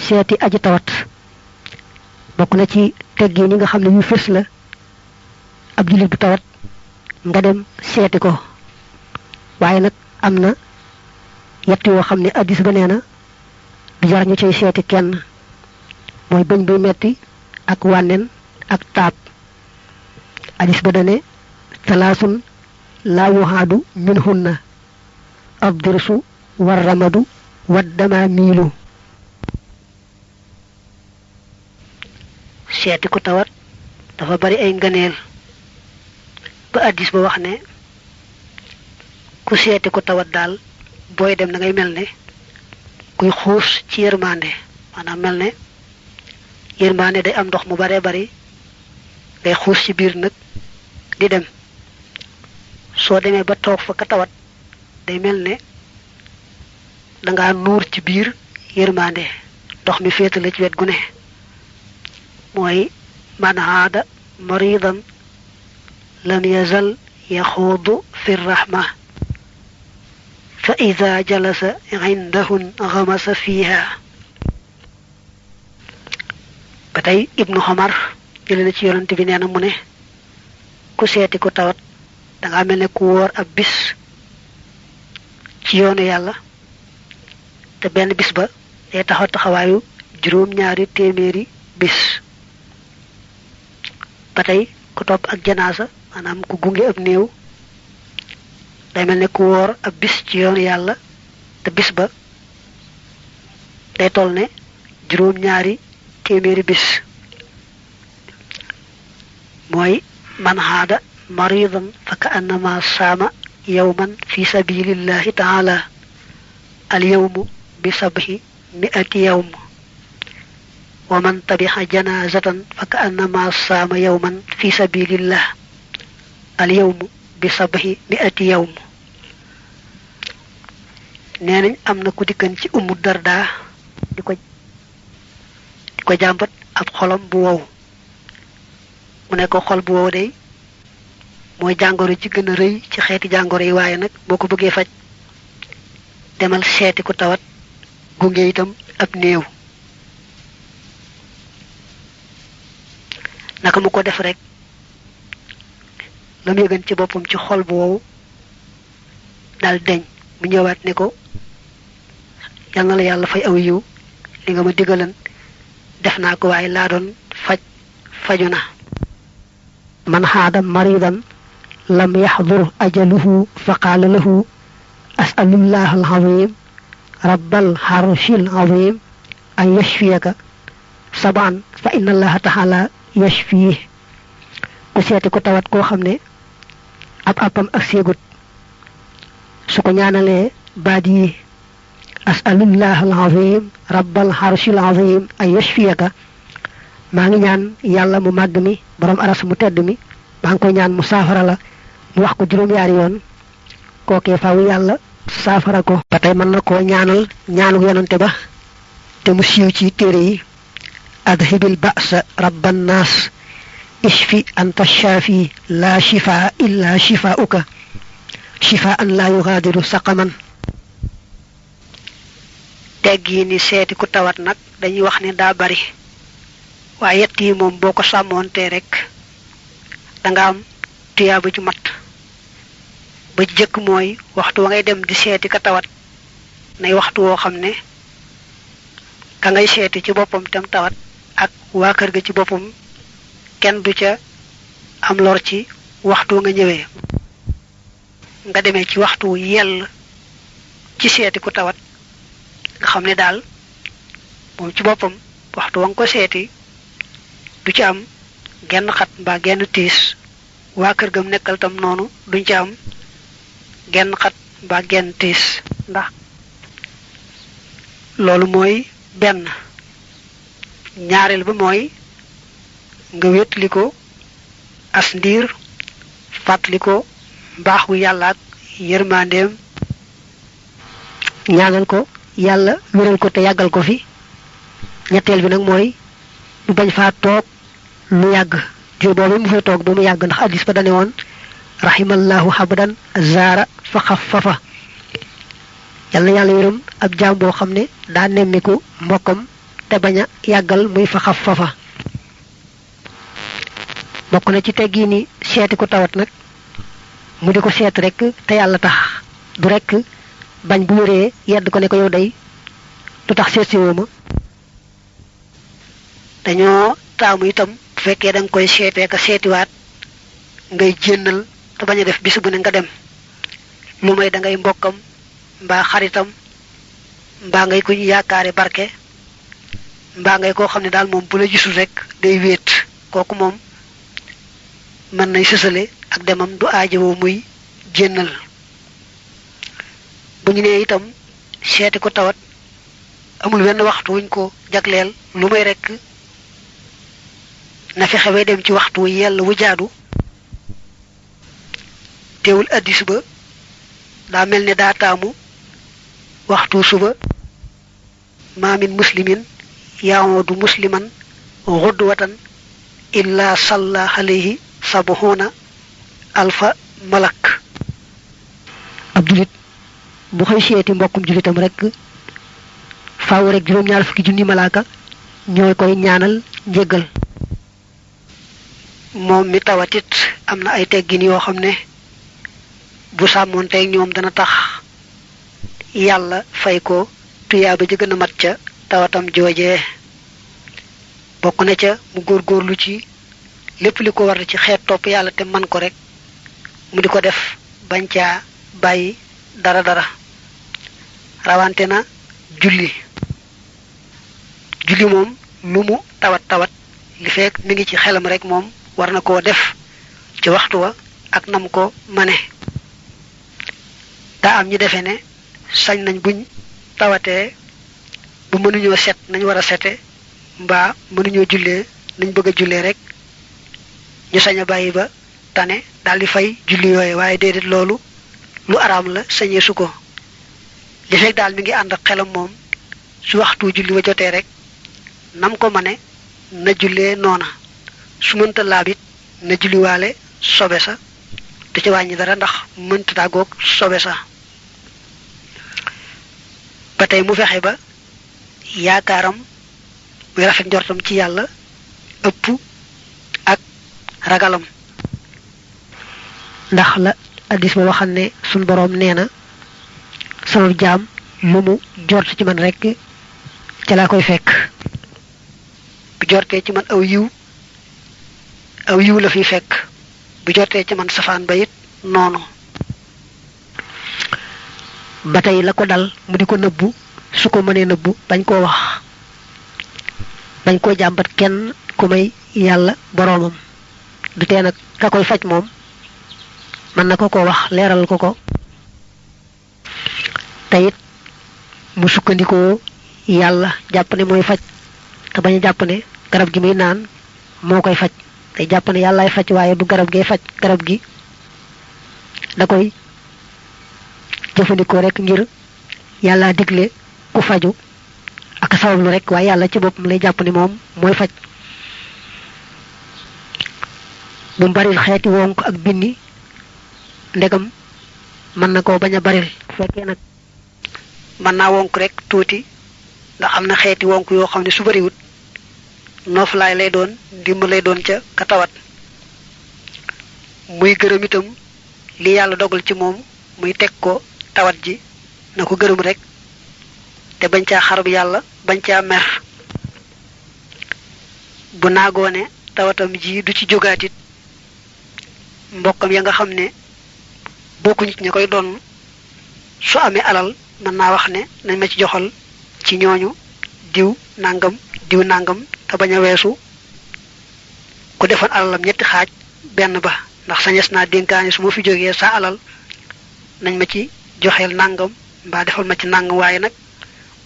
seeti aji tawat bokk na ci teggi ñi nga xam ne yu fess la ab julit bu tawat nga dem seeti ko waaye nag am na yett yoo xam ne addis ba nee na du jar ñu cay seeti kenn mooy bëñ buy metti ak wànnen ak taab addis ba dane talaasun laa yuhaadu minhunna abdirsu war ramadu waddama miilu seeti ku tawat dafa bari ay ngëneel ba addis ba wax ne ku seeti ku tawat daal booy dem da ngay mel ne kuy xuus ci yërmande maanaam mel ne yërmande day am ndox mu bare bari day xuus ci biir nag di dem soo demee ba toog fa ka tawat day mel ne danga nuur ci biir yërmande ndox mi féetale ci wet gu ne mooy man haada maridan lam yazal yaxuudu fi rahma fa ida jalasa indahun xamasa fiha ba tey ibnu xamar jële na ci yonent bi nee na mu ne ku seeti ku tawat danga mel ne ku wóor ab bis ci yoonu yàlla te benn bis ba day taxaw taxawaayu juróom-ñaari téeméeri bis ba tey ku topp ak janaasa maanaam ku gunge ab néew day mel ne ku wóor ab bis ci yoonu yàlla te bis ba day toll ne juróom-ñaari téeméeri bis mooy man haada maridan fa ka annama saama yawman fi sabilillahi taala al yawmu bi sabhi mi'ati yawm wa man tabiha janazatan fa ka annama saama yawman fi sabilillah al yawmu bi sabhi mi'ati yawm nenañ amna ku dikkan ci ummu darda diko jambat ab xolam bu wow mu ne ko xol bu wow day moy jangoro ci gëna reuy ci xéeti jangoro yi waye nak boko bëggé fajj demal séti ku tawat gungé itam ab néew naka mu ko def rek lam yëgën ci boppam ci xol bu wow dal deñ mu ñëwaat ne ko yal na la yàlla fay aw yiw li nga ma digalan def naa ko waaye laa doon faju na man haada maridan lam yaxdur ajaluhu fa qaala lahu as'alullah al-azim rabbal harshil azim an yashfiyaka saban fa inna allaha ta'ala yashfih ku seeti ko tawat koo xam ne ab appam ak seegut su ko ñaanalee baat yi as'alullah al-azim rabbal harshil azim an yashfiyaka maa ngi ñaan yàlla mu màgg mi borom aras mu tedd mi maa ngi koy ñaan mu saafara la mu wax ko juróom-yaari yoon kookee faaw yàlla saafara ko ba tey mën na koo ñaanal ñaanu yonante ba te mu siiw ci téere yi adhibil ba'sa rabban nas ishfi anta shafi la shifa illa shifauka shifaan la yughadiru saqaman teggi ni seeti ku tawat nag dañuy wax ne daa bari waaye yett yi moom boo ko sàmmoonte rek danga am tuyaaba ju mat ba jëkk mooy waxtu wa ngay dem di seeti ka tawat nay waxtu woo xam ne ka ngay seeti ci boppam tam tawat ak waa kër ga ci boppam kenn du ca am lor ci waxtu nga ñëwee nga demee ci waxtu yell ci seeti ku tawat nga xam ne daal moom ci boppam waxtu wa nga ko seeti du ci am genn xat mbaa genn tiis waa kër gam nekkal tam noonu duñ ci am genn xat mbaa genn tiis ndax loolu mooy benn ñaareel ba mooy nga wétli ko as ndiir fàttali ko mbaax wu yàlla ak yërmandeem ñaanal ko yàlla wéral ko te yàggal ko fi ñetteel bi nag mooy mu bañ faa toog lu yàgg diir boobu mu fay toog ba mu yàgg ndax addis ba dane woon rahimallahu habdan zaara fa xaffafa yàlla yàlla yërëm ab jaam boo xam ne daa nemmiku mbokkam te baña yàggal muy fa xaf fafa bokk na ci teggi ni seeti ku tawat nag mu di ko seet rek te yàlla tax du rek bañ bu wéree yedd ko ne ko yow day du tax seet si wooma dañoo taamu itam bu fekkee da nga koy seetee ka seetiwaat ngay jénnal te bañ a def bis bu ne nga dem lu may da ngay mbokkam mbaa xaritam mbaa ngay ko ñu yaakaare barke mbaa ngay koo xam ne daal moom bu la gisul rek day wéet kooku moom mën nay sësale ak demam du aajowoo muy jénnal bu ñu nee itam seeti ko tawat amul wenn waxtu wuñ ko jagleel lu may rek na fexe bay dem ci waxtu wu yell wu jaadu teewul addis ba daa mel ne daa taamu waxtu suba ma min muslimin yaawdu musliman ghudwatan illa salla alayhi sabuhuna alfa malak ab julit bu xëy seeti mbokkum julitam rek faaw rek juróom-ñaar fukki junni malaaka ñooy koy ñaanal njéggal moom mi tawatit am na ay teggin yoo xam ne bu sàmmoonteeg ñoom dana tax yàlla fay ko tuyaaba ji gën a mat ca tawatam joojee bokk na ca mu góorgóorlu ci lépp li ko war ci xeet topp yàlla te man ko rek mu di ko def bañ caa bàyyi dara rawante na julli moom lu mu tawat li fekk mi ngi ci xelam rek moom war na koo def ci waxtu wa ak nam ko mane daa am ñu defe ne sañ nañ buñ tawatee bu mënuñoo set nañ war a sete mbaa mënuñoo jullee nañ bëgg a jullee rek ñu sañ a bàyyi ba tane daldi fay julli yooye waaye déedéet loolu lu araam la sañee su ko li fekk daal mi ngi ànd ak xelam moom su waxtu julli wa jotee rek nam ko mane na jullee noona su mënta laabit na julliwaale sobe sa du ci wàññi dara ndax mënta tàggoog sobe sa ba tey mu fexe ba yaakaaram muy rafet njortam ci yàlla ëpp ak ragalam ndax la addis ba waxal ne sun boroom nee na sama jaam lu mu jort ci man rek ca laa koy fekk bu jortee ci man aw yiw la fi fekk bu jortee ci man safaan ba it noonu ba tey la ko dal mu di ko nëbbu su ko mënee nëbbu bañ koo wax bañ koo jàmbat kenn ku may yàlla boroomam du tee nag ka koy faj moom mën na ko wax leeral ko te it mu sukkandikoo yàlla jàpp ne mooy faj te bañ a jàpp ne garab gi muy naan moo koy faj te jàpp ne yàllaay faj waaye du garab gee faj garab gi da koy jëfandikoo rek ngir yàlla digle ku faju ak sabablu rek waaye yàlla ci boppam lay jàpp ne moom mooy faj bu baril xeeti wonk ak binni ndegam mën na koo bañ a baril fekkee nag mën naa wonk rek tuuti ndax am na xeeti wonk yoo xam ne su bariwut nooflaay lay doon dimb lay doon ca ka tawat muy gërëm itam li yàlla dogal ci moom muy teg ko tawat ji na ko gërëm rek te bañ caa xarab yàlla bañ caa mer bu naagoone tawatam ji du ci jógaatit mbokkam ya nga xam ne bokku nit ñi koy doon su amee alal mën naa wax ne nañ ma ci joxal ci ñooñu diw nangam te bañ a weesu ku defoon alalam ñetti xaaj benn ba ndax sañes naa dénkaane su ma fi jógee sa alal nañ ma ci joxeel nangam mbaa defal ma ci nangam waaye nag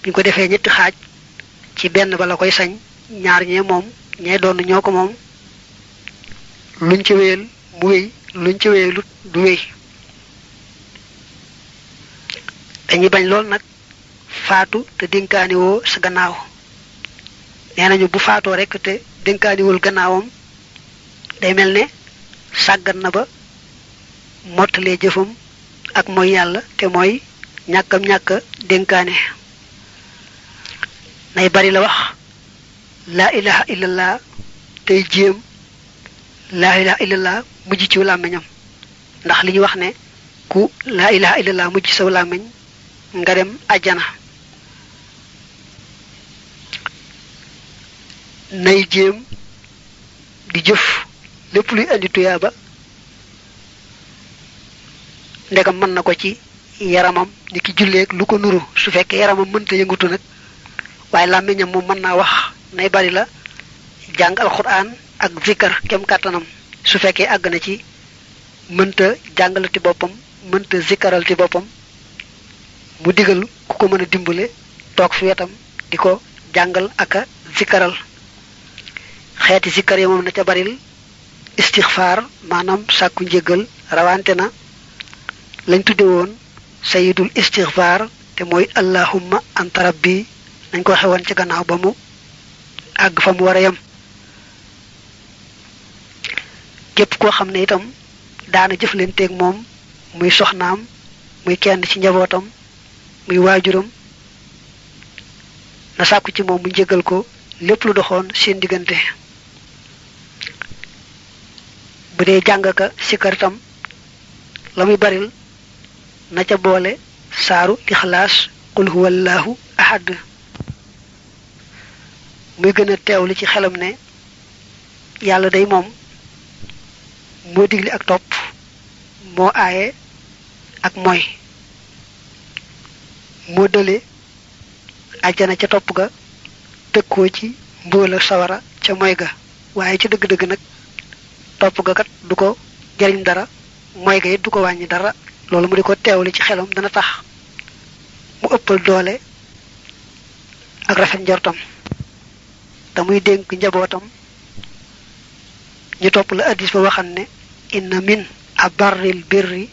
buñ ko defee ñetti xaaj ci benn ba la koy sañ ñaar ñee moom ñee doon ñoo ko moom luñ ci wéyal mu wéy luñ ci wéyalut du wéy dañuy bañ lool nag faatu te dénkaani woo sa gannaaw nee nañu bu faatoo rek te dénkaaniwul gannaawam day mel ne sàggan na ba mottalee jëfam ak mooy yàlla te mooy ñàkkam ñàkk dénkaane nay bari la wax laa ilaha illallah tey jéem laa ilaha illallah mujj ci làmmiñam ndax li ñu wax ne ku laa ilaha illallah mujj saw làmmiñ nga dem àjjana. nay jéem di jëf lépp luy andi tuyaaba ndegam mën na ko ci yaramam ni ki julleeg lu ko nuru su fekkee yaramam mënta yëngutu nag waaye làmmiñam moom mën naa wax nay bari la jàng alxuraan ak zikkar kem kàttanam su fekkee àgg na ci mënta jàngalati boppam mënta zikkaralti boppam mu digal ku ko mën a dimbale toog fi wetam di ko jàngal ak a zikkaral xeeti zikkar yi moom na ca baril istixfaar maanaam sàkku njéggal rawante na lañ tudde woon sayidul istixfaar te mooy allahumma anta rabbi nañ ko xewoon ci gannaaw ba mu àgg fa mu war a yem. képp koo xam ne itam daana jëflanteeg moom muy soxnaam muy kenn ci njabootam muy waajuram na sàkku ci moom mu njéggal ko lépp lu doxoon seen diggante. bu dee jàng ka sikar itam la muy baril na ca boole saaru ixlaas qul huwallahu ahad muy gën a teewlu ci xelam ne yàlla day moom moo digle ak topp moo aaye ak mooy moo dële àjjana ca topp ga tëkkoo ci mbóola sawara ca mooy ga waaye ci dëgg-dëgg nag topp ga kat du ko jariñ dara mooy ga it du ko wàññi dara loolu mu di ko teewli ci xelam dana tax mu ëppal doole ak rafet njortam te muy dénk njabootam ñu topp la addis ba waxan ne inna min abarril birri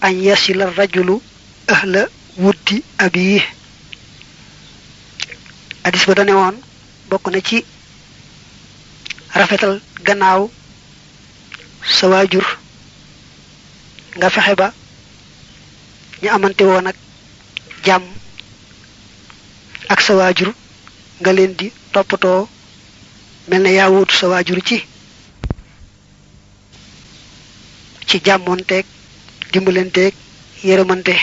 an yasila rajulu ahla wuddi abiyi addis ba dane woon bokk na ci rafetal gannaaw sa waajur nga fexe ba ñu amante woon ak jàmm ak sa waajur nga leen di toppatoo mel ne yaa wuutu sa waajur ci jàmmoonteeg dimbalanteeg yërëmante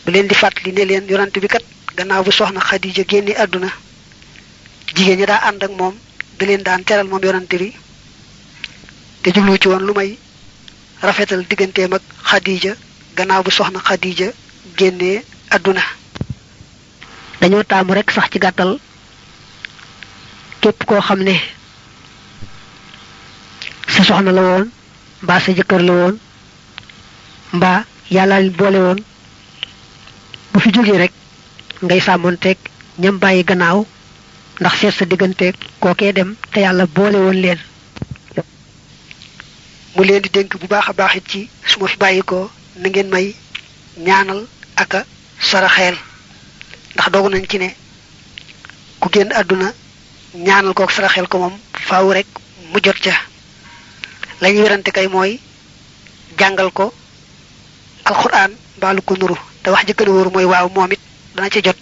bu leen di fàttali ne leen yonante bi kat gannaaw bu soxna Xadija génne àdduna jigéen ñi daa ànd ak moom da leen daan teral moom yonante bi te jublu ci woon lu may rafetal digganteem ak Xadija gannaaw bu soxna Xadija génnee àdduna. dañoo taamu rek sax ci gàttal képp koo xam ne sa soxna la woon mbaa sa jëkkër la woon mbaa yàlla boole woon bu fi jógee rek ngay sàmmonteeg ñam bàyyi gannaaw ndax seet sa digganteeg kookee dem te yàlla boole woon leen. mu leen di dénk bu baax a baax it ci su ma fi bàyyi ko na ngeen may ñaanal ak a saraxeel ndax dogu nañ ci ne ku génn àdduna ñaanal kook saraxeel ko moom faaw rek mu jot ca. lañuy werante kay mooy jàngal ko alxuraan mbaalu ko nuru te wax ji gën a wóor mooy waaw moom it dana ca jot